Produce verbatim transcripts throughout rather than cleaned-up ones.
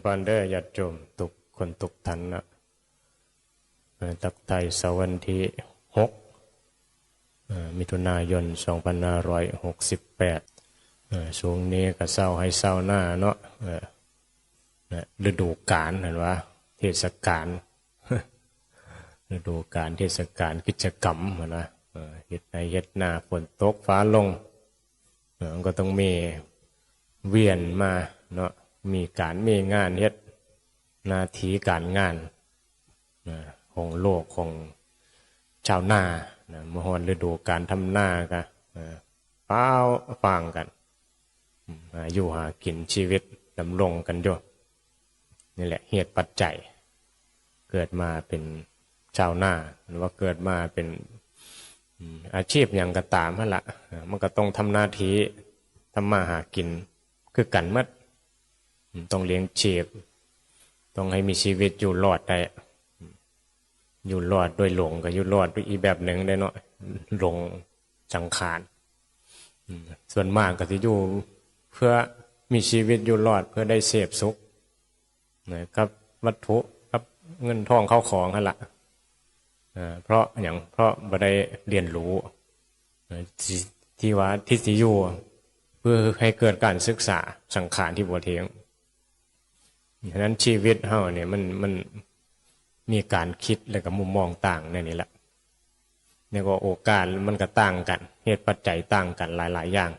พรเด้อญาติโยมทุกคนทุกท่านนะ เอ่อ ตักไทายเสาร์วันที่ หก เอ่อ มิถุนายน สองพันห้าร้อยหกสิบแปด เอ่อ ช่วงนี้ก็เซาไฮ่เซานาเนาะ เอ่อ นะ ฤดูกาล หั้นว่า เทศกาล ฤดูกาล เทศกาล กิจกรรม หั้นว่า เอ่อ เฮ็ดไฮ่เฮ็ดนา ฝนตก ฟ้าลง เอ่อ มันก็ต้องมีเวียนมาเนาะ มีการมีงานเฮ็ด หน้าที่การงานนะ ของโลกของชาวนานะ มาฮอดฤดูการทำนาก็ เอ่อ ฟ้าวฟางกัน อืม หาอยู่หากิน ชีวิตดำรงกันอยู่ นี่แหละเหตุปัจจัย เกิดมาเป็นชาวนา หรือว่าเกิดมาเป็น อืม อาชีพหยังก็ตามหั้นละ อ่า มันก็ต้องทำหน้าที่ ทำมาหากินคือกันหมด อืม ต้องเลี้ยงชีพ ต้องให้มีชีวิตอยู่รอดได้ อืม อยู่รอดด้วยหลงก็อยู่รอดด้วยอีกแบบหนึ่งได้เนาะ หลงสังขาร อืม ส่วนมากก็สิอยู่เพื่อมีชีวิตอยู่รอด เพื่อได้เสพสุข นะครับ วัตถุกับเงินทองเข้าของหั้นละ อ่า เพราะหยัง เพราะบ่ได้เรียนรู้ อ่า ที่ ที่ว่าที่สิอยู่ เพื่อให้เกิดการศึกษาสังขารที่บ่เที่ยง ฉะนั้นชีวิตเฮาเนี่ยมัน มันมีการคิดแล้วก็มุมมองต่างในนี้แหละ แล้วก็โอกาสมันก็ต่างกัน เหตุปัจจัยต่างกันหลายๆอย่าง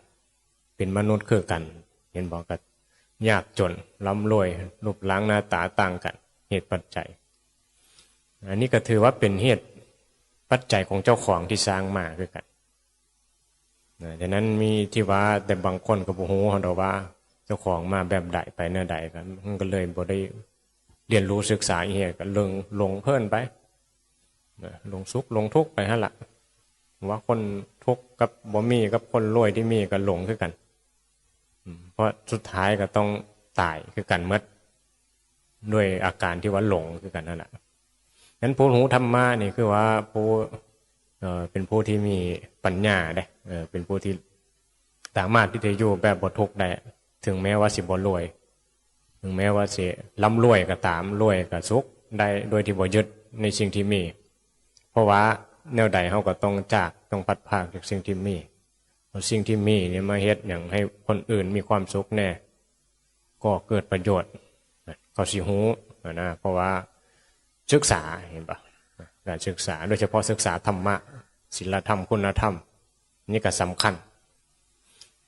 เป็นมนุษย์คือกัน เห็นบ่ ก็ยากจน ร่ำรวย รูปร่างหน้าตาต่างกัน เหตุปัจจัย อันนี้ก็ถือว่าเป็นเหตุปัจจัยของเจ้าของที่สร้างมาคือกัน นะ ฉะนั้นมีที่ว่า แต่บางคนก็บ่ฮู้ดอกว่าเจ้าของมาแบบใด ไปแนวใด ก็ มันก็เลยบ่ได้เรียนรู้ศึกษาอีหยัง ก็หลง หลงเพลินไป นะ หลงสุขหลงทุกข์ไปหั้นละ ว่าคนทุกข์กับบ่มี กับคนรวยที่มีก็หลงคือกัน อืม เพราะสุดท้ายก็ต้องตายคือกันหมด ด้วยอาการที่ว่าหลงคือกันนั่นแหละ ฉะนั้นผู้รู้ธรรมะนี่คือว่าผู้ เอ่อ เป็นผู้ที่มีปัญญาเด้ เอ่อ เป็นผู้ที่สามารถที่จะอยู่แบบบ่ทุกข์ได้ ถึงแม้ว่าสิบ่รวย ถึงแม้ว่าสิร่ำรวยก็ตาม รวยก็สุขได้โดยที่บ่ยึดในสิ่งที่มี เพราะว่าแนวใดเฮาก็ต้องจาก ต้องพลัดพรากจากสิ่งที่มี เอาสิ่งที่มีเนี่ยมาเฮ็ดหยังให้คนอื่นมีความสุขแน่ ก็เกิดประโยชน์ เขาสิฮู้นะ เพราะว่าศึกษา เห็นปะ การศึกษา โดยเฉพาะศึกษาธรรมะ ศีลธรรม คุณธรรม นี่ก็สำคัญ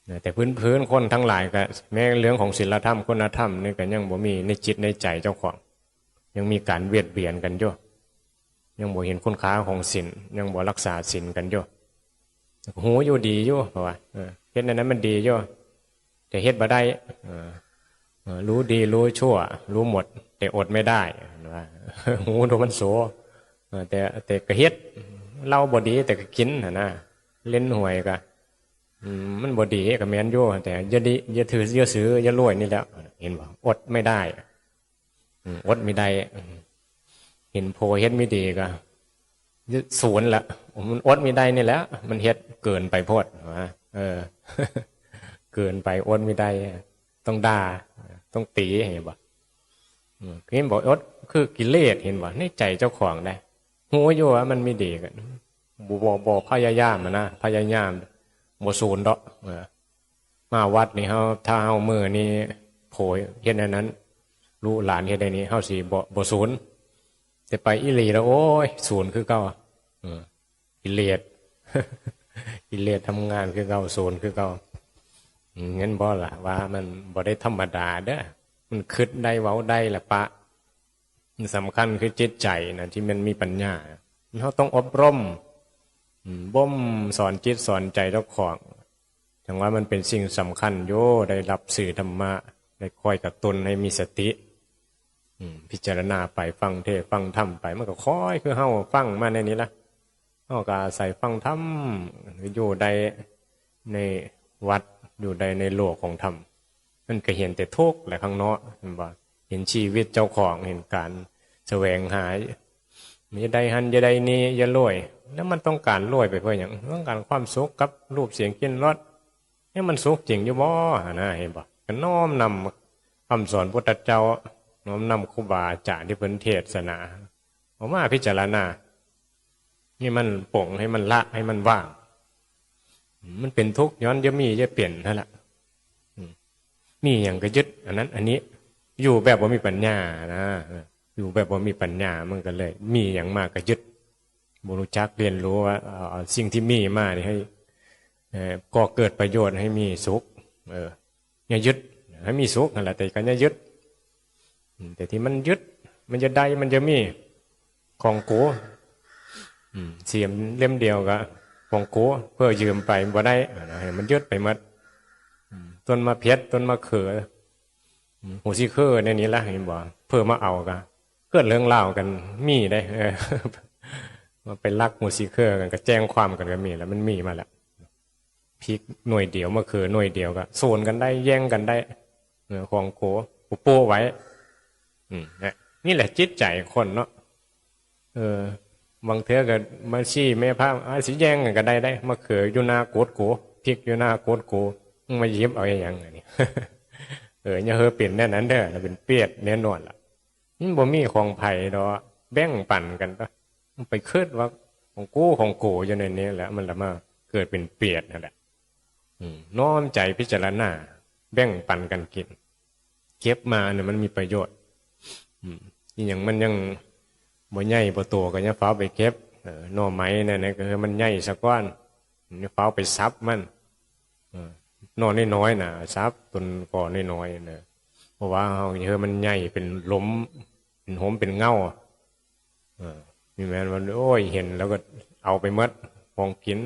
นะ แต่พื้นๆคนทั้งหลายก็ แม้เรื่องของศีลธรรม คุณธรรมนี่ก็ยังบ่มีในจิตในใจเจ้าของ ยังมีการเบียดเบียนกันอยู่ ยังบ่เห็นคุณค่าของศีล ยังบ่รักษาศีลกันอยู่ ฮู้อยู่ดีอยู่ เพราะว่า เออ เฮ็ดแนวนั้นมันดีอยู่ แต่เฮ็ดบ่ได้ เออ เออ รู้ดีรู้ชั่ว รู้หมด แต่อดไม่ได้ ว่า ฮู้ตัวมันโส เออ แต่ แต่ก็เฮ็ด เหล้าบ่ดีแต่ก็กินหั้นนะ เล่นหวยก็ อืม มันบ่ดีก็แม่นอยู่ แต่อย่าดี อย่าถือ อย่าซื้อ อย่ารวยนี่แหละ เห็นบ่ อดไม่ได้ อืม อดไม่ได้ อืม เห็นโผเฮ็ดไม่ดีก็ ศูนย์ละ มันอดไม่ได้นี่แหละ มันเฮ็ดเกินไปโพด ว่า เออ เกินไป อดไม่ได้ ต้องด่า ต้องตี เห็นบ่ อืม เห็นบ่ อดคือกิเลส เห็นบ่ ในใจเจ้าของได้ ฮู้อยู่ว่ามันไม่ดีก็ บ่ บ่ บ่พยายามอะนะ พยายาม บ่ศูนย์ดอก เออ มาวัดนี่เฮา ถ้าเฮามื้อนี้โผเฮ็ดแนวนั้น ลูกหลานเฮ็ดแนวนี้ เฮาสิบ่ บ่ศูนย์ แต่ไปอีหลีแล้ว โอ้ย ศูนย์คือเก่า เออ กิเลส กิเลสทำงานคือเก่า ศูนย์คือเก่า อืม เห็นบ่ล่ะ ว่ามันบ่ได้ธรรมดาเด้อ มันคิดได้ เว้าได้ละปะ มันสำคัญคือจิตใจนะ ที่มันมีปัญญา เฮาต้องอบรม อืม บ่มสอนจิตสอนใจเจ้าของ จั่งว่ามันเป็นสิ่งสำคัญอยู่ ได้รับสื่อธรรมะ ได้คอยกระตุ้นให้มีสติ อืม พิจารณาไป ฟังเทศน์ฟังธรรมไป มันก็คอยคือเฮาฟังมาในนี้ละ เฮาก็อาศัยฟังธรรม อยู่ได้ในวัด อยู่ได้ในโลกของธรรม มันก็เห็นแต่ทุกข์แหละข้างนอก เห็นบ่ เห็นชีวิตเจ้าของ เห็นการแสวงหา อย่าได้หั้น อย่าได้นี่ อย่ารวย แล้วมันต้องการรวยไปเพื่อหยัง ต้องการความสุขกับรูปเสียงกลิ่นรส นี่มันสุขจริงอยู่บ่ หั้นนะ เห็นบ่ ก็น้อมนำคำสอนพุทธเจ้า น้อมนำครูบาอาจารย์ที่เพิ่นเทศนา เอามาพิจารณา ให้มันปลง ให้มันละ ให้มันว่าง มันเป็นทุกข์ย้อนจะมีจะเป็นนั่นแหละ อืม มีหยังก็ยึด อันนั้น อันนี้ อยู่แบบบ่มีปัญญานะ อยู่แบบบ่มีปัญญา มันก็เลย มีหยังมาก็ยึด บ่รู้จักเรียนรู้ว่า เอา เอาสิ่งที่มีมานี่ให้ เอ่อ ก่อเกิดประโยชน์ให้มีสุข เออ อย่ายึด ให้มีสุขนั่นแหละ แต่ก็อย่ายึด อืม แต่ที่มันยึด มันจะได้ มันจะมี ของกู อืม เสียมเล่มเดียวก็ ของกู เพื่อยืมไปบ่ได้ อ่า ให้มันยึดไปหมด อืม ต้นมะเขือ ต้นมะเขือ อืม หูสิเคือในนี้ละ เห็นบ่ เพื่อมาเอาก็ เกิดเรื่องราวกัน มีได้ เออ มาไปลักหูสิเคือกัน ก็แจ้งความกันก็มีแล้ว มันมีมาแล้ว พริกหน่วยเดียว มะเขือหน่วยเดียวก็ โซนกันได้ แย่งกันได้ เออ ของโก โปะไว้ อืม นะ นี่แหละจิตใจคนเนาะ เออ บางเทื่อก็มาชี้แม่พระ อ่ะ สิแย่งกันก็ได้ ได้ มะเขืออยู่หน้าโกดโก พริกอยู่หน้าโกดโก มึงมาหยิบเอาอหย่างอันนี้ เออ อย่าเฮอเป็นแนวนั้นเด้อ เป็นเปรตแน่นอนล่ะ มันบ่มีของไผดอก แบ่งปันกันปะ มันไปคิดว่าของกู ของกูอยู่ในนี้แหละ มันละมาเกิดเป็นเปรตนั่นแหละ อืม น้อมใจพิจารณา แบ่งปันกันกิน เก็บมาเนี่ยมันมีประโยชน์ อืม อีหยังมันยังบ่ใหญ่บ่โตก็อย่าฟ้าวไปเก็บ เออ หน่อไม้นั่นนะ ก็คือมันใหญ่ซะก่อน อย่าฟ้าวไปสับมัน เออ หน่อน้อยๆน่ะ สับต้นกอน้อยๆนะ เพราะว่าเฮาเฮอมันใหญ่เป็นหลุม เป็นหมเป็นเงา เออ นี่แม่นว่า โอ้ย เห็นแล้วก็เอาไปหมด ของกิน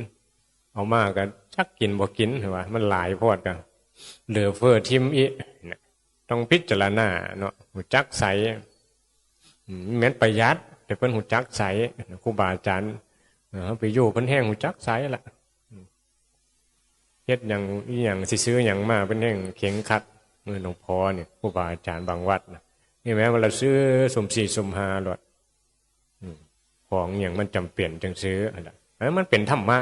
เอามาก็จักกินบ่กิน ว่ามันหลายโพดก็เหลือเฟือทิ่มอีกนะ ต้องพิจารณาเนาะ รู้จักใส่ อืม แม่นประหยัด แต่เพิ่นรู้จักใส่ ครูบาอาจารย์ เออ เฮาไปอยู่เพิ่นแฮงรู้จักใส่ละ เฮ็ดหยัง อีหยัง สิซื้อหยังมา เพิ่นแฮงเคร่งครัด เออ หลวงพ่อนี่ ครูบาอาจารย์บางวัดนะ นี่แม้ว่าเราซื้อซุ่มสี่ซุ่มห้าโลด อืม ของอีหยังมันจำเป็นจั่งซื้อหั่นล่ะ อันนั้นมันเป็นธรรมะ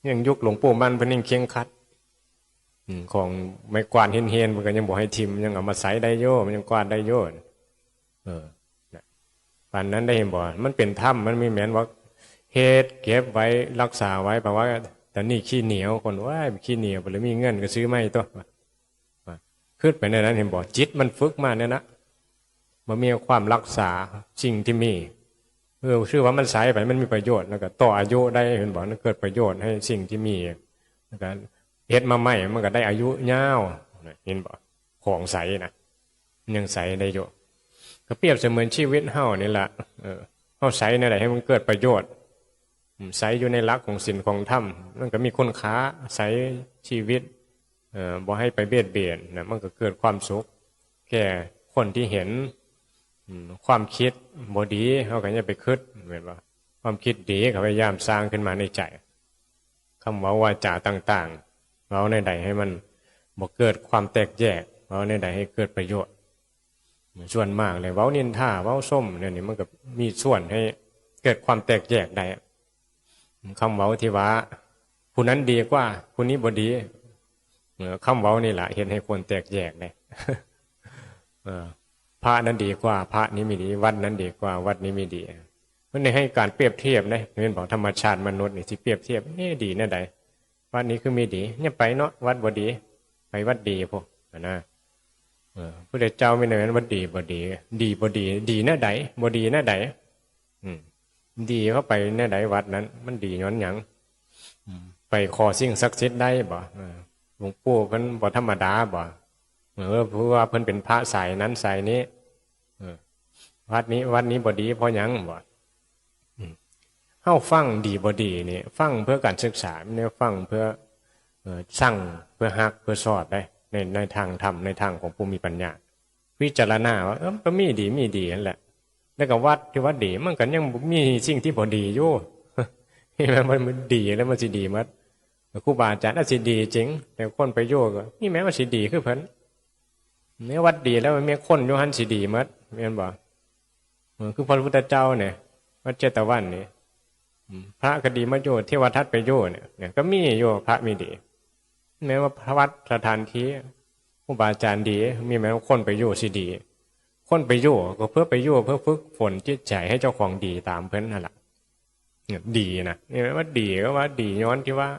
ยังยุคหลวงปู่มั่นเพิ่นยังเคร่งครัด อืม ของไม้กวาดเฮนๆ เพิ่นก็ยังบ่ให้ถิ่ม ยังเอามาใช้ได้อยู่ มันยังกวาดได้อยู่ เออ นะ ปานนั้นได้เห็นบ่ มันเป็นธรรม มันมีแม่นว่าเฮ็ดเก็บไว้รักษาไว้ เพราะว่าตอนนี้ขี้เหนียว คนว่าขี้เหนียว บ่เลยมีเงินก็ซื้อใหม่ตัว คิดไปในนั้นเห็นบ่ จิตมันฝึกมาเนี่ยนะ มันมีความรักษาสิ่งที่มี เออ ชื่อว่ามันใช้ไป มันมีประโยชน์ แล้วก็ต่ออายุได้ เห็นบ่ มันเกิดประโยชน์ให้สิ่งที่มี แล้วก็เฮ็ดมาใหม่ มันก็ได้อายุยาว เห็นบ่ ของใช้นะ มันยังใช้ได้อยู่ ก็เปรียบเสมือนชีวิตเฮานี่แหละ เออ เฮาใช้แนวใดให้มันเกิดประโยชน์ อืม ใช้อยู่ในหลักของศีลของธรรม มันก็มีคุณค่า ใช้ชีวิต เอ่อ บ่ให้ไปเบียดเบียนนะ มันก็เกิดความสุข แก่คนที่เห็น อืม ความคิดบ่ดี เฮาก็อย่าไปคิด แม่นบ่ ความคิดดีก็พยายามสร้างขึ้นมาในใจ คำเว้าวาจาต่างๆ เว้าแนวใดให้มันบ่เกิดความแตกแยก เว้าแนวใดให้เกิดประโยชน์ ส่วนมากเลยเว้านินทา เว้าส้มเนี่ยนี่ มันก็มีส่วนให้เกิดความแตกแยกได้ คำเว้าที่ว่า ผู้นั้นดีกว่า ผู้นี้บ่ดี เออ คำเว้านี่แหละเฮ็ดให้คนแตกแยกได้ เออ พระนั้นดีกว่า พระนี้ไม่ดี วัดนั้นดีกว่า วัดนี้ไม่ดี มันได้ให้การเปรียบเทียบนะ แม่นบอก ธรรมชาติมนุษย์นี่สิเปรียบเทียบ เอ๊ะ ดีแนวใด วัดนี้คือมีดี อย่าไปเนาะ วัดบ่ดี ไปวัดดีพุ้นนะ เออ พุทธเจ้ามีแนวนั้น วัดดีบ่ดี ดีบ่ดี ดีแนวใด บ่ดีแนวใด อืม ดีเข้าไปแนวใด วัดนั้น มันดีย้อนหยัง อืม ไปขอสิ่งศักดิ์สิทธิ์ได้บ่ เออ หลวงปู่เพิ่นบ่ธรรมดาบ่ เออ เพราะว่าเพิ่นเป็นพระสายนั้นสายนี้ เออ วัดนี้ วัดนี้บ่ดีเพราะหยังบ่ อืม เฮาฟังดีบ่ดีนี่ ฟังเพื่อการศึกษา ไม่ได้ฟังเพื่อ เอ่อ ซัง เพื่อฮัก เพื่อชอบเด้ ใน ในทางธรรม ในทางของผู้มีปัญญา พิจารณาว่า เออ มันก็มีดี มีดีนั่นแหละ แล้วก็วัดที่ว่าดี มันก็ยังมีสิ่งที่บ่ดีอยู่ นี่แหละ มัน มันดีแล้วมันสิดีหมด ครูบาอาจารย์อาจสิดีจริง แต่คนไปอยู่ก็ นี่แม้ว่าสิดีคือเพิ่น ในวัดดีแล้วมันมีคนอยู่หั่นสิดีหมด แม่นบ่ เออ คือพระพุทธเจ้าเนี่ย วัดเชตวันนี่ อืม พระก็ดีมาอยู่ เทวทัตไปอยู่เนี่ย เนี่ย ก็มีอยู่ พระมีดี แม้ว่าพระวัดสถานที่ ครูบาอาจารย์ดี มีแม้ว่าคนไปอยู่สิดี คนไปอยู่ก็เพื่อไปอยู่เพื่อฝึกฝนจิตใจให้เจ้าของดีตามเพิ่นนั่นแหละ เนี่ย ดีนะ นี่ว่าดีก็ว่าดีย้อนที่ว่า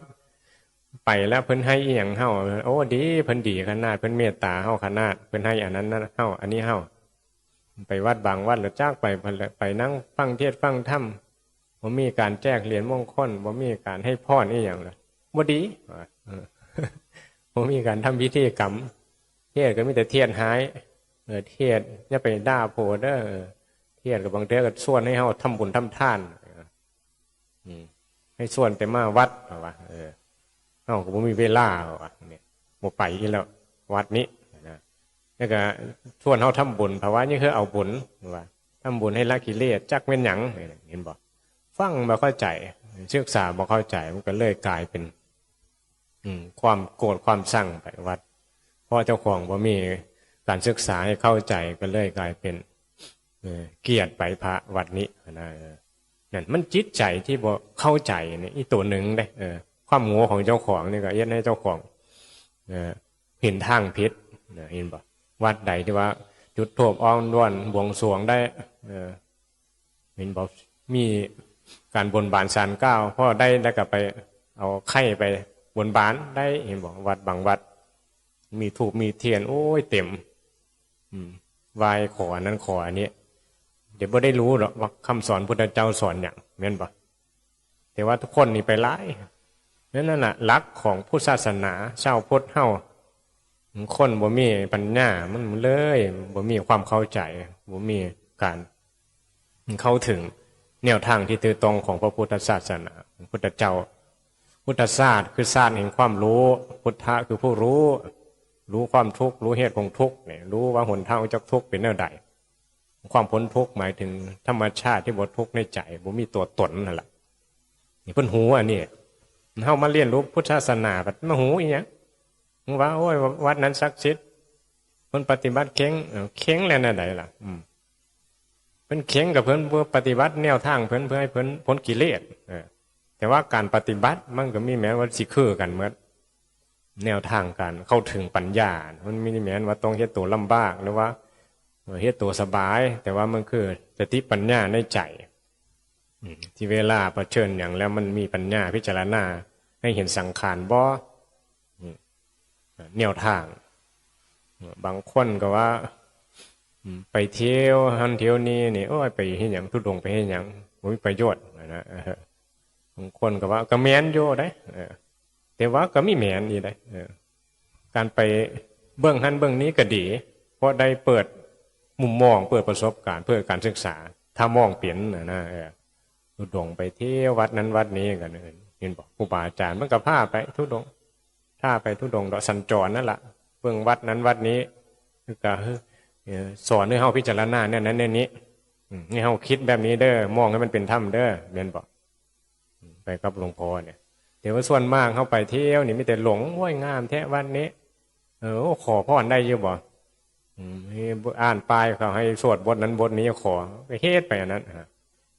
ไปแล้วเพิ่นให้อีหยังเฮา โอ้ ดี เพิ่นดีขนาด เพิ่นเมตตาเฮาขนาด เพิ่นให้อันนั้นนะเฮา อันนี้เฮา ไปวัดบางวัดแล้วจากไปเพิ่นละไปนั่งฟังเทศน์ฟังธรรม บ่มีการแจกเหรียญมงคล บ่มีการให้พรอีหยังเลย บ่ดี เออ บ่มีการทำพิธีกรรม เทศน์ก็มีแต่เทศน์หาย เออ เทศน์อย่าไปด่าโพดเด้อ เออ เทศน์ก็บางเทื่อก็ชวนให้เฮาทำบุญทำทาน อืม ให้ชวนแต่มาวัด ว่า เออ เฮาก็บ่มีเวลา ว่า เนี่ย บ่ไปอีกแล้ว วัดนี้ นะ แล้วก็ชวนเฮาทำบุญ เพราะว่านี่คือเอาบุญ ว่า ทำบุญให้ละกิเลส จักแม่นหยัง เห็นบ่ ฟังบ่เข้าใจ ศึกษาบ่เข้าใจ มันก็เลยกลายเป็น อืม ความโกรธความชังไปวัด เพราะเจ้าของบ่มีการศึกษาให้เข้าใจ ก็เลยกลายเป็น เออ เกลียดไปพระวัดนี้นะ เออ นั่นมันจิตใจที่บ่เข้าใจนี่ อีกตัวหนึ่งเด้ เออ ความโง่ของเจ้าของนี่ก็เฮ็ดให้เจ้าของ เออ เห็นทางผิดนะ เห็นบ่ วัดใดที่ว่าจุดธูปอ้อนวอนบวงสรวงได้ เออ เห็นบ่ มีการบนบานศาลกล่าว พอได้แล้วก็ไปเอาไข่ไปบนบานได้ เห็นบ่ วัดบางวัด มีธูปมีเทียน โอ้ย เต็ม อืม ไหว้ขออันนั้นขออันนี้ เดี๋ยวบ่ได้รู้หรอกว่าคำสอนพุทธเจ้าสอนหยัง แม่นบ่ แต่ว่าทุกคนนี่ไปหลาย นั่นน่ะ หลักของพุทธศาสนา ชาวพุทธเฮา คนบ่มีปัญญา มันเลยบ่มีความเข้าใจ บ่มีการเข้าถึงแนวทางที่ถูกต้องของพระพุทธศาสนา พุทธเจ้า พุทธศาสตร์คือศาสตร์แห่งความรู้ พุทธะคือผู้รู้ รู้ความทุกข์ รู้เหตุของทุกข์เนี่ย รู้ว่าหนทางจากทุกข์เป็นแนวใด ความพ้นทุกข์หมายถึงธรรมชาติที่บ่ทุกข์ในใจ บ่มีตัวตนนั่นแหละ นี่เพิ่นฮู้อันนี้ เฮามาเรียนรู้พุทธศาสนา บัดมาฮู้อีหยัง มึงว่า โอ้ย วัดนั้นศักดิ์สิทธิ์ เพิ่นปฏิบัติเข่ง เออ เข่งแล้วแนวใดล่ะ อืม เพิ่นเข่งกับเพิ่นเพื่อปฏิบัติแนวทางเพิ่น เพื่อให้เพิ่นพ้นกิเลส เออ แต่ว่าการปฏิบัติมันก็มีแม้ว่าสิคือกันหมด แนวทางการเข้าถึงปัญญา มันมีแม้ว่าต้องเฮ็ดตัวลำบาก หรือว่า เออ เฮ็ดตัวสบาย แต่ว่ามันคือสติปัญญาในใจ อืม ที่เวลาเผชิญหยังแล้วมันมีปัญญาพิจารณาให้เห็นสังขารบ่ อืม แนวทาง บางคนก็ว่า อืม ไปเที่ยวหั้นเที่ยวนี้นี่ โอ้ย ไปเฮ็ดหยัง ธุดงค์ไปเฮ็ดหยัง บ่มีประโยชน์นะ เออ บางคนก็ว่า ก็แม่นอยู่เด้ เออ แต่ว่าก็มีแม่นอีกเด้ เออ การไปเบิ่งหั้นเบิ่งนี้ก็ดี เพราะได้เปิดมุมมอง เปิดประสบการณ์ เปิดการศึกษา ถ้ามองเป็นนะ นะ เออ ธุดงค์ไปเที่ยววัดนั้นวัดนี้กัน เห็นบ่ ครูบาอาจารย์มันก็พาไปธุดงค์ พาไปธุดงค์ เลาะสัญจรนั่นล่ะ เบิ่งวัดนั้นวัดนี้ ก็ เอ่อ สอนให้เฮาพิจารณาแนวนั้นแนวนี้ อืม ให้เฮาคิดแบบนี้เด้อ มองให้มันเป็นธรรมเด้อ แม่นบ่ อืม ไปกับหลวงพ่อเนี่ย แต่ว่าส่วนมากเฮาไปเที่ยวนี่มีแต่หลง โอ้ย งามแท้วัดนี้ เออ โอ้ ขอพรได้อยู่บ่ อืม นี่อ่านป้ายเขาให้สวดบทนั้นบทนี้ ขอ ก็เฮ็ดไปอันนั้นฮะ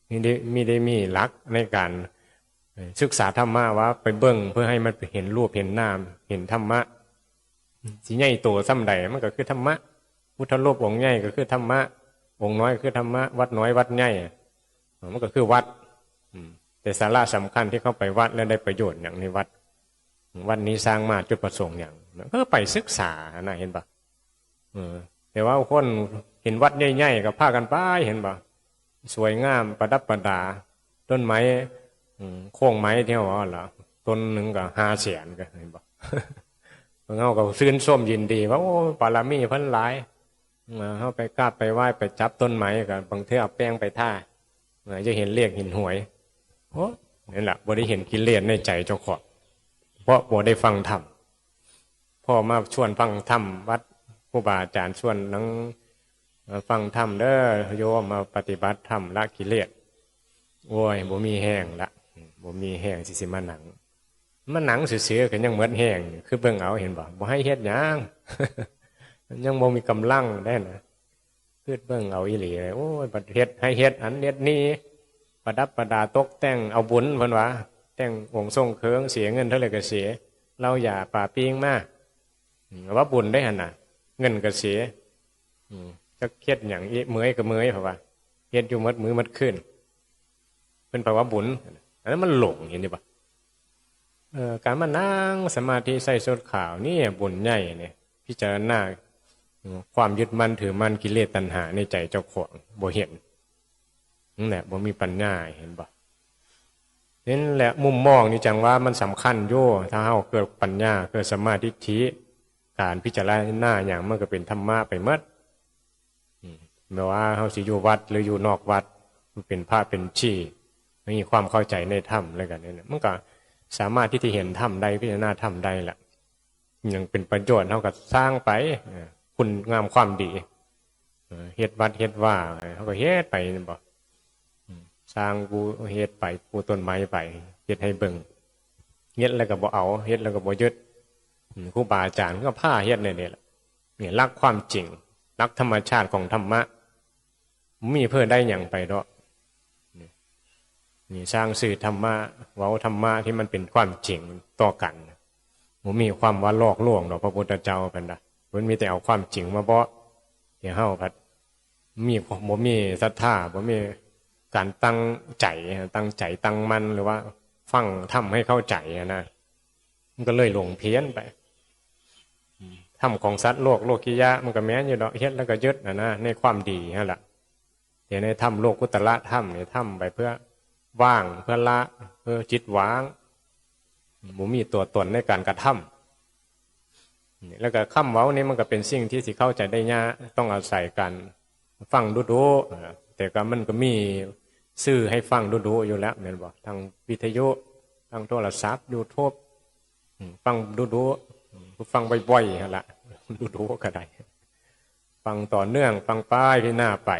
นี่ได้ มี ได้มีหลักในการ เอ่อ ศึกษาธรรมะ ว่าไปเบิ่งเพื่อให้มันเห็นรูปเห็นนาม เห็นธรรมะ สิใหญ่โตส่ำใดมันก็คือธรรมะ พุทธรูปองค์ใหญ่ก็คือธรรมะ องค์น้อยก็คือธรรมะ วัดน้อยวัดใหญ่ เอ่อ มันก็คือวัด อืม แต่สาระสำคัญที่เข้าไปวัดแล้วได้ประโยชน์หยังในวัด วัดนี้สร้างมาจุดประสงค์หยัง ก็ไปศึกษานะ เห็นปะ เออ แต่ว่าคนเห็นวัดใหญ่ๆก็พากันไป เห็นปะ สวยงามประดับประดา ต้นไม้ อืม โค้งไม้ที่เฮาว่าล่ะ ต้นหนึ่งก็ห้าแสนก็ เห็นปะ เพิ่นเฮาก็ชื่นชมยินดีว่า โอ้ บารมีเพิ่นหลาย เออ เฮาไปกราบไปไหว้ไปจับต้นไม้ก็บางเทื่อเอาแป้งไปทา เออ จะเห็นเลขเห็นหวย โอ้ นั่นล่ะ บ่ได้เห็นกิเลสในใจเจ้าของ เพราะบ่ได้ฟังธรรม พ่อมาชวนฟังธรรมวัด ครูบาอาจารย์ชวนนั่ง เอ่อ ฟังธรรมเด้อโยม มาปฏิบัติธรรมละกิเลส โอ้ย บ่มีแฮงละ บ่มีแฮงสิ สิมานั่ง มานั่งซื่อๆก็ยังหมดแฮง คือเบิ่งเอา เห็นบ่ บ่ให้เฮ็ดหยัง ยังบ่มีกำลังได้นะ คือเบิ่งเอาอีหลีเลย โอ้ย บัดเฮ็ดให้เฮ็ดอันเฮ็ดนี่ ประดับประดาตกแต่งเอาบุญเพิ่นว่า แต่งองค์ทรงเครื่อง เสียเงินเท่าไหร่ก็เสีย เหล้ายาปาปิ้งมา อืม ว่าบุญได้หั่นน่ะ เงินก็เสีย อืม จักเฮ็ดหยัง อิ เมื่อยก็เมื่อย เพราะว่าเฮ็ดอยู่หมดมื้อหมดคืน เพิ่นไปว่าบุญ อันนั้นมันหลง เห็นอยู่ปะ เอ่อ การมานั่งสมาธิใส่ชุดขาวนี่บุญใหญ่เนี่ย พิจารณาความยึดมั่นถือมั่น กิเลสตัณหาในใจเจ้าของบ่เห็น นั่นแหละ บ่มีปัญญา เห็นบ่ นั่นแหละ มุมมองนี่จั่งว่ามันสำคัญอยู่ ถ้าเฮาเกิดปัญญา เกิดสัมมาทิฏฐิ การพิจารณาหยังมันก็เป็นธรรมะไปหมด อืม แม้ว่าเฮาสิอยู่วัดหรืออยู่นอกวัด มันเป็นพระเป็นชี มีความเข้าใจในธรรมแล้วกันเนี่ย มันก็สามารถที่จะเห็นธรรมได้ พิจารณาธรรมได้ละ หยังเป็นประโยชน์เฮาก็สร้างไป เออ คุณงามความดี เออ เฮ็ดวัดเฮ็ดวา เฮาก็เฮ็ดไป แม่นบ่ อืม สร้างกูเฮ็ดไป ปลูกต้นไม้ไป เฮ็ดให้เบิ่ง เฮ็ดแล้วก็บ่เอา เฮ็ดแล้วก็บ่ยึด อืม ครูบาอาจารย์ก็พาเฮ็ดเนี่ย นี่แหละ นี่หลักความจริง หลักธรรมชาติของธรรมะ มีเพื่อได้หยังไปดอก นี่ นี่สร้างสื่อธรรมะ เว้าธรรมะที่มันเป็นความจริงต่อกัน บ่มีความว่าหลอกลวงดอก พระพุทธเจ้าเพิ่นน่ะ เพิ่นมีแต่เอาความจริงมาบอก แต่เฮาพัดมี บ่มีศรัทธา บ่มีการตั้งใจ ตั้งใจตั้งมั่น หรือว่าฟังธรรมให้เข้าใจอะนะ มันก็เลยหลงเพี้ยนไป อืม ธรรมของสัตว์โลก โลกิยะ มันก็แม่นอยู่ดอก เฮ็ดแล้วก็ยึดนะนะ ในความดีนั่นแหละ แต่ในธรรมโลกุตตรธรรมเนี่ย ทำไปเพื่อว่าง เพื่อละ เพื่อจิตว่าง บ่มีตัวตนในการกระทำ นี่ แล้วก็คำเว้านี่มันก็เป็นสิ่งที่สิเข้าใจได้ยาก ต้องอาศัยการฟังดุๆ เอ่อ แต่ก็มันก็มีสื่อให้ฟังดุๆ อยู่แล้วแม่นบ่ ทางวิทยุ ทางโทรศัพท์ YouTube อืม ฟังดุๆ อืม ฟังบ่อยๆ หั่นละ ดุๆ ก็ได้ ฟังต่อเนื่อง ฟังไปพิจารณาไป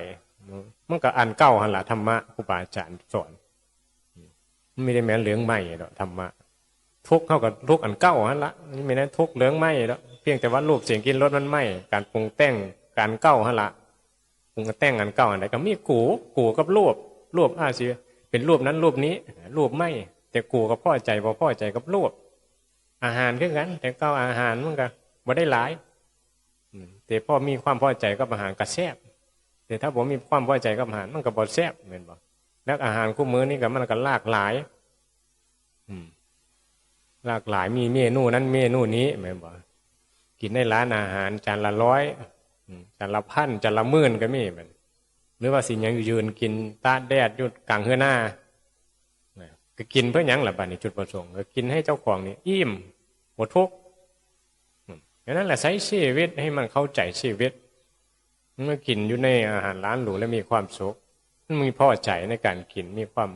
มันก็อันเก่าหั่นละ ธรรมะครูบาอาจารย์สอน มันไม่ได้แม่นเรื่องใหม่ดอก ธรรมะ ทุกข์เฮาก็ทุกข์อันเก่าหั่นละ มันไม่ได้ทุกข์เรื่องใหม่ดอก เพียงแต่ว่ารูปเสียงกลิ่นรสมันใหม่ การปรุงแต่ง การเก่าหั่นละ ปรุงแต่งอันเก่าอันใดก็มีกู กูกับรูป รูปอาจสิเป็นรูปนั้นรูปนี้ รูปใหม่ แต่กูก็พอใจ บ่พอใจกับรูป อาหารคือกัน แต่เก่าอาหารมันก็บ่ได้หลาย อืม แต่พอมีความพอใจกับอาหารก็แซ่บ แต่ถ้าบ่มีความพอใจกับอาหารมันก็บ่แซ่บ แม่นบ่ แล้วอาหารคู่มื้อนี้ก็มันก็หลากหลาย อืม หลากหลาย มีเมนูนั้นเมนูนี้ แม่นบ่ กินในร้านอาหารจานละร้อย อืม จานละพัน จานละหมื่นก็มี แม่น หรือว่าสิยังยืนกินตากแดดอยู่กลางเฮือนนา นะ ก็กินเพื่อหยังล่ะบัดนี้ จุดประสงค์ ก็กินให้เจ้าของนี่อิ่ม บ่ทุกข์ อืม อย่างนั้นแหละ ใช้ชีวิตให้มันเข้าใจชีวิต เมื่อกินอยู่ในอาหารร้านหรูแล้วมีความสุข มันมีพอใจในการกิน มีความ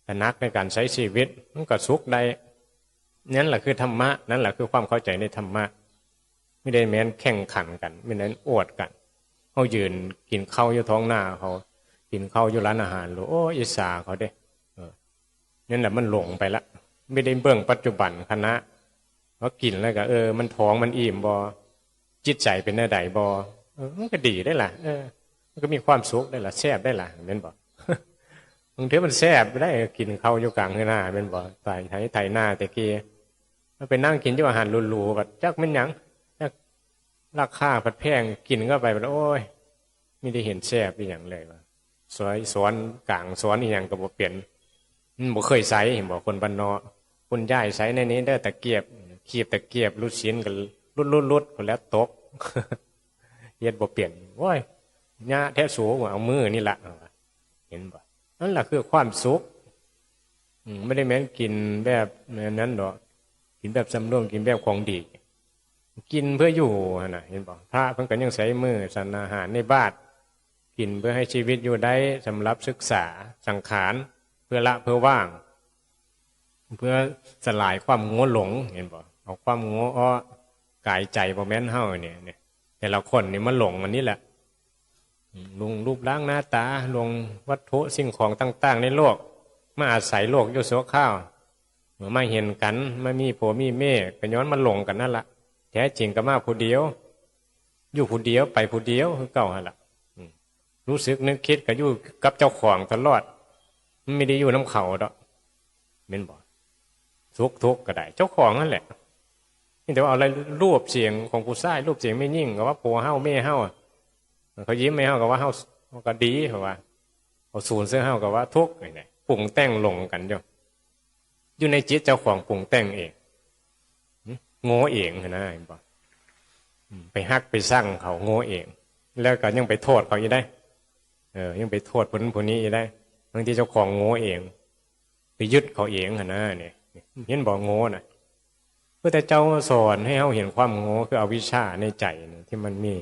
ตระหนักในการใช้ชีวิต มันก็สุขได้ นั่นแหละคือธรรมะ นั่นแหละคือความเข้าใจในธรรมะ ไม่ได้แม่นแข่งขันกัน ไม่ได้อวดกัน เฮายืนกินข้าวอยู่ท้องนาเขา กินข้าวอยู่ร้านอาหารหรู โอ้ อิจฉาเขาเด้ เออ นั่นแหละมันหลงไปละ ไม่ได้เบิ่งปัจจุบันขณะ ว่ากินแล้วก็ เออ มันท้องมันอิ่มบ่ จิตใจเป็นแนวใดบ่ เออ มันก็ดีได้ล่ะ เออ มันก็มีความสุขได้ล่ะ แซ่บได้ล่ะ แม่นบ่ บางทีมันแซ่บได้ กินข้าวอยู่กลางเฮือนนา แม่นบ่ ไถไถนาแต่กี้ มันไปนั่งกินอยู่อาหารหรูๆ บัดจักแม่นหยัง จักราคาผัดแพง กินเข้าไปบัด โอ้ย ไม่ได้เห็นแซ่บอีหยังเลยว่ะ สวย สอนกลาง สอนอีหยังก็บ่เป็น มันบ่เคยใส่ เห็นบ่ คนบ้านนอก คุณยายใส่ในนี้เด้อ ตะเกียบ คีบตะเกียบ หลุดศีลก็หลุดๆๆ ก็แล้วตก เฮ็ดบ่เป็น โอ้ย ยะแท้สู เอามือนี่ละ เห็นบ่ นั่นแหละคือความสุข อืม ไม่ได้แม่นกินแบบนั้นดอก กินแบบสำรวม กินแบบของดี กินเพื่ออยู่หั่นน่ะ เห็นบ่ พระเพิ่นก็ยังใส่มือฉันอาหารในบาตร กินเพื่อให้ชีวิตอยู่ได้ สำหรับศึกษาสังขาร เพื่อละเพื่อว่าง เพื่อสลายความโง่หลง เห็นบ่ เอาความโง่ออก กายใจบ่แม่นเฮาเนี่ย เนี่ย แต่ละคนนี่มันหลงอันนี้แหละ หลงรูปร่างหน้าตา หลงวัตถุสิ่งของต่างๆ ในโลก มาอาศัยโลกอยู่ชั่วคราว เมื่อมาเห็นกัน มามีผัวมีเมีย ก็ย้อนมาหลงกันนั่นละ แท้จริงก็มาผู้เดียว อยู่ผู้เดียว ไปผู้เดียวคือเก่าหั่นละ อืม รู้สึกนึกคิดก็อยู่กับเจ้าของตลอด มันไม่ได้อยู่นำเขาดอก แม่นบ่ สุขทุกข์ก็ได้ เจ้าของนั่นแหละ นี่แต่ว่าเอาอะไร รูปเสียงของผู้ชาย รูปเสียงแม่หญิง ก็ว่าผัวเฮา เมียเฮาอะ เขายิ้มให้เฮาก็ว่าเฮา เฮาก็ดี เพราะว่าเขาสูญเสียเฮาก็ว่าทุกข์ นี่แหละปรุงแต่งหลงกันอยู่ อยู่ในจิตเจ้าของปรุงแต่งเอง หึ โง่เองหั้นนะ เห็นบ่ อืม ไปฮักไปซังเขา โง่เอง แล้วก็ยังไปโทษเขาอีกได้ เออ ยังไปโทษผู้นั้นผู้นี้อีกได้ บางทีเจ้าของโง่เอง ไปยึดเขาเองหั้นนะ เนี่ย เห็นบ่ โง่น่ะ พระพุทธเจ้าสอนให้เฮาเห็นความโง่ คืออวิชชาในใจนี่ที่มันมี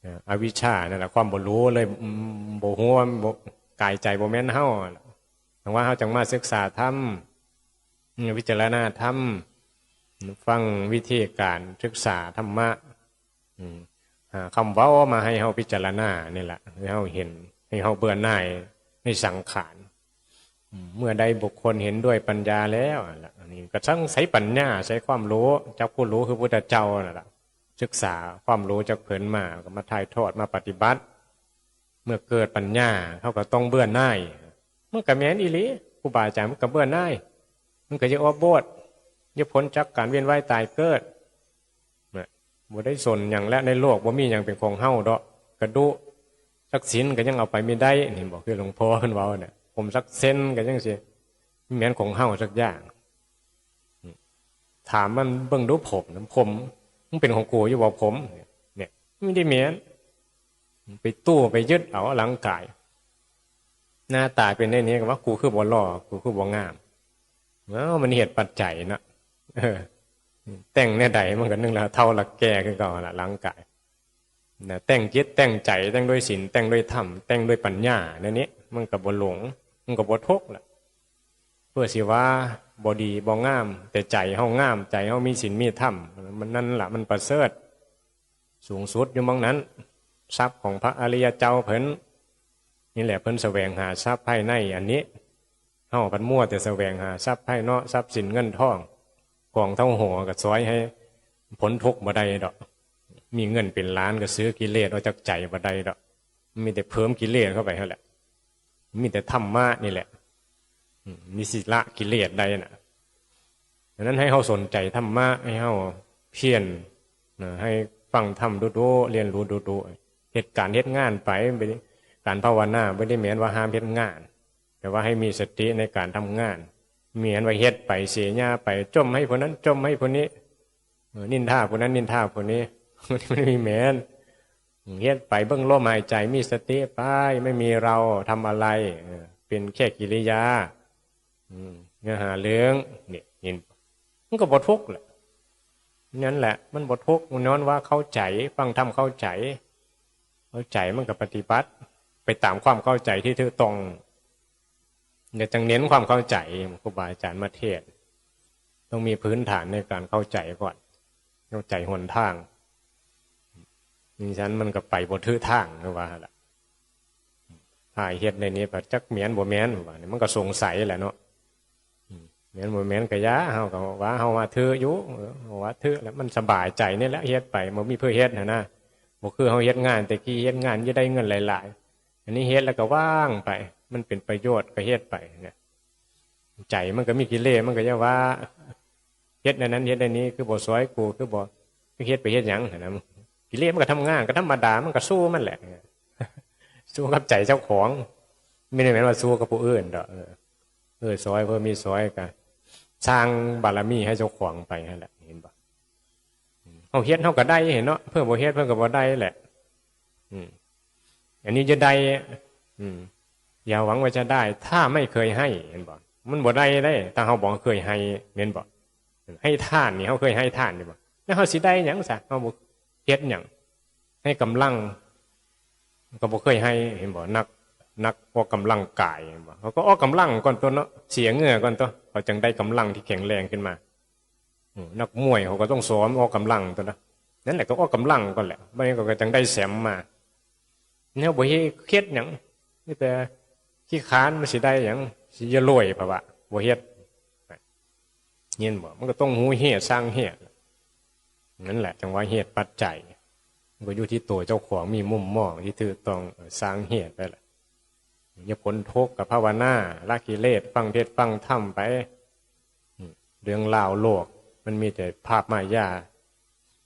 เอ่อ อวิชชานั่นแหละ ความบ่รู้เลย อืม บ่ฮู้ว่าบ่ กายใจบ่แม่นเฮา จั่งว่าเฮาจั่งมาศึกษาธรรม อืม พิจารณาธรรม ฟังวิธีการศึกษาธรรมะ อืม หาคำเว้ามาให้เฮาพิจารณานี่แหละ ให้เฮาเห็น ให้เฮาเบื่อหน่ายในสังขาร อืม เมื่อใดบุคคลเห็นด้วยปัญญาแล้วนั่นล่ะ อันนี้ก็ต้องใช้ปัญญา ใช้ความรู้ จักผู้รู้คือพุทธเจ้านั่นล่ะ ศึกษาความรู้จากเพิ่นมา ก็มาถ่ายทอดมาปฏิบัติ เมื่อเกิดปัญญา เขาก็ต้องเบื่อหน่าย มันก็แม่นอีหลี ครูบาอาจารย์มันก็เบื่อหน่าย มันก็จะออกบวช จะพ้นจากการเวียนว่ายตายเกิด นะ บ่ได้สนหยังแล้ว ในโลกบ่มีหยังเป็นของเฮาดอก กระดูกสักสินก็ยังเอาไปไม่ได้ นี่บอกคือหลวงพ่อเพิ่นเว้าน่ะ ผมสักเส้นก็ยังสิ แม่นของเฮาสักอย่าง ถามมันเบิ่งดู ผมน่ะ ผม มันเป็นของกูอยู่บ่ ผม เนี่ย ไม่ได้แม่น ไปตู้ไปยึดเอาร่างกาย หน้าตาเป็นได้นี้ก็ว่า กูคือบ่หล่อ กูคือบ่งาม เอ้า มันเหตุปัจจัยเนาะ เออ แต่งแนวใดมันก็นึ่งละเฒ่าละแก่คือเก่าละ ร่างกายนะ แต่งจิตแต่งใจ แต่งด้วยศีล แต่งด้วยธรรม แต่งด้วยปัญญา แนวนี้มันก็บ่หลง มันก็บ่ทุกข์ละ เพื่อสิว่าบ่ดีบ่งาม แต่ใจเฮางาม ใจเฮามีศีลมีธรรม มันนั่นละมันประเสริฐ สูงสุดอยู่หม่องนั้น ทรัพย์ของพระอริยเจ้าเพิ่น นี่แหละเพิ่นแสวงหาทรัพย์ภายในอันนี้ เฮาพัดมัวแต่แสวงหาทรัพย์ภายนอก ทรัพย์สินเงินทอง กองเท่าหัวก็ซอยให้พ้นทุกข์บ่ได้ดอก มีเงินเป็นล้านก็ซื้อกิเลสออกจากใจบ่ได้ดอก มีแต่เพิ่มกิเลสเข้าไปเท่านั้นแหละ มีแต่ธรรมะนี่แหละ อืม มีสิละกิเลสได้น่ะ ดังนั้นให้เฮาสนใจธรรมะ ให้เฮาเพียรนะ ให้ฟังธรรมดูๆ เรียนรู้ดูๆ เฮ็ดการเฮ็ดงานไป บ่ได้ การภาวนาบ่ได้แม่นว่าห้ามเฮ็ดงาน แต่ว่าให้มีสติในการทำงาน แม่นว่าเฮ็ดไปเสียหน้าไป จ่มให้ผู้นั้น จ่มให้ผู้นี้ เออ นินทาผู้นั้น นินทาผู้นี้ มันมีแม่น เฮ็ดไปเบิ่งลมหายใจ มีสติไป ไม่มีเราทำอะไร เออ เป็นแค่กิริยา อืม อย่าหาเรื่อง เนี่ย เห็น มันก็บ่ทุกข์แหละ นั่นแหละ มันบ่ทุกข์ มันย้อนว่าเข้าใจ ฟังธรรมเข้าใจ เข้าใจมันก็ปฏิบัติ ไปตามความเข้าใจที่ถูกต้อง อย่าจังเน้นความเข้าใจ ครูบาอาจารย์มาเทศน์ ต้องมีพื้นฐานในการเข้าใจก่อน เข้าใจหนทาง นี่ฉันมันก็ไปบ่ถือทาง คือว่าหั่นล่ะ ถ้าเฮ็ดในนี้ จักแม่นบ่แม่น ว่านี่ มันก็สงสัยแหละเนาะ อืม แม่นบ่แม่นก็อย่า เฮาก็ว่าเฮาว่าถืออยู่ เออ ว่าถือแล้วมันสบายใจนี่แหละ เฮ็ดไป บ่มีเพื่อเฮ็ดหั่นนะ บ่คือเฮาเฮ็ดงาน แต่กี้เฮ็ดงานจะได้เงินหลายๆ อันนี้เฮ็ดแล้วก็ว่างไป มันเป็นประโยชน์ก็เฮ็ดไปเนี่ย ใจมันก็มีกิเลส มันก็จะว่า เฮ็ดในนั้นเฮ็ดในนี้ คือบ่ซอยกู คือบ่ คือเฮ็ดไปเฮ็ดหยังหั่นนะ กิเลสมันก็ทำงาน ก็ธรรมดา มันก็สู้มันแหละ สู้กับใจเจ้าของ ไม่ได้หมายว่าสู้กับผู้อื่นดอก เออ เออ ซอยเพื่อมีซอยก็สร้างบารมีให้เจ้าของไปหั่นแหละ เห็นบ่ เฮาเฮ็ดเฮาก็ได้เห็นเนาะ เพิ่นบ่เฮ็ดเพิ่นก็บ่ได้แหละ อืม อันนี้จะได้ อืม อย่าหวังว่าจะได้ ถ้าไม่เคยให้ เห็นบ่ มันบ่ได้เด้ ถ้าเฮาบ่เคยให้ แม่นบ่ ให้ทานนี่ เฮาเคยให้ทานอยู่บ่ แล้วเฮาสิได้หยังซะ เฮาบ่เฮ็ดหยัง ให้กำลัง ก็บ่เคยให้ เห็นบ่ นัก นักออกกำลังกาย เห็นบ่ เขาก็ออกกำลังก่อนตั๊วเนาะ เสียเหงื่อก่อนตั๊ว เขาจั่งได้กำลังที่แข็งแรงขึ้นมา อืม นักมวยเขาก็ต้องซ้อมออกกำลังตั๊วนะ นั่นแหละก็ออกกำลังก่อนแหละ บ่อย่างนั้นก็จั่งได้แชมป์มา แนวบ่เฮ็ดเฮ็ดหยัง มีแต่ขี้ค้าน มันสิได้หยัง สิอย่ารวย เพราะว่าบ่เฮ็ด เห็นบ่ มันก็ต้องฮู้เหตุสร้างเหตุ นั่นแหละ จั่งว่าเหตุปัจจัย มันก็อยู่ที่ตัวเจ้าของ มีมุมมองที่ถูกต้อง เออ สร้างเหตุไปแหละ อย่าพ้นทุกข์ก็ภาวนา ละกิเลส ฟังเทศน์ฟังธรรมไป อืม เรื่องราวโลก มันมีแต่ภาพมายา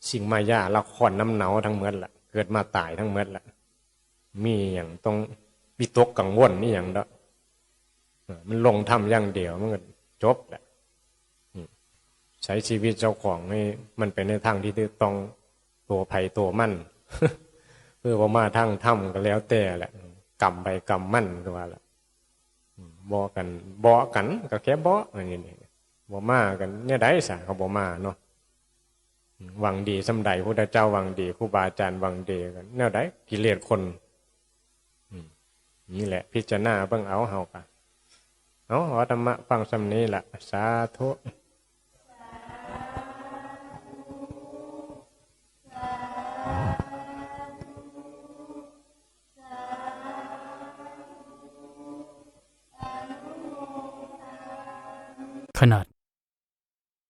สิ่งมายา ละครน้ำเนาทั้งหมดแหละ เกิดมาตายทั้งหมดแหละ มีอย่างต้องวิตกกังวลนี่อย่างเด้อเออมันลงธรรมอย่างเดียวมันก็จบแหละ อืม ใช้ชีวิตเจ้าของให้มันไปในทางที่ถูกต้อง ตัวไผตัวมัน เพื่อว่ามาทางธรรมก็แล้วแต่แหละ กรรมไผกรรมมันก็ว่าแหละ อืม บ่กัน บ่กันก็แค่บ่ อันนี้นี่ บ่มากันเนี่ยได้สาเขาบ่มาเนาะ หวังดีส่ำใด พุทธเจ้าหวังดี ครูบาอาจารย์หวังดีกันแนวใด กิเลสคน อืม นี่แหละ พิจารณาเบิ่งเอา เฮากะ เอา เอาธรรมะฟังส่ำนี้ละ สาธุ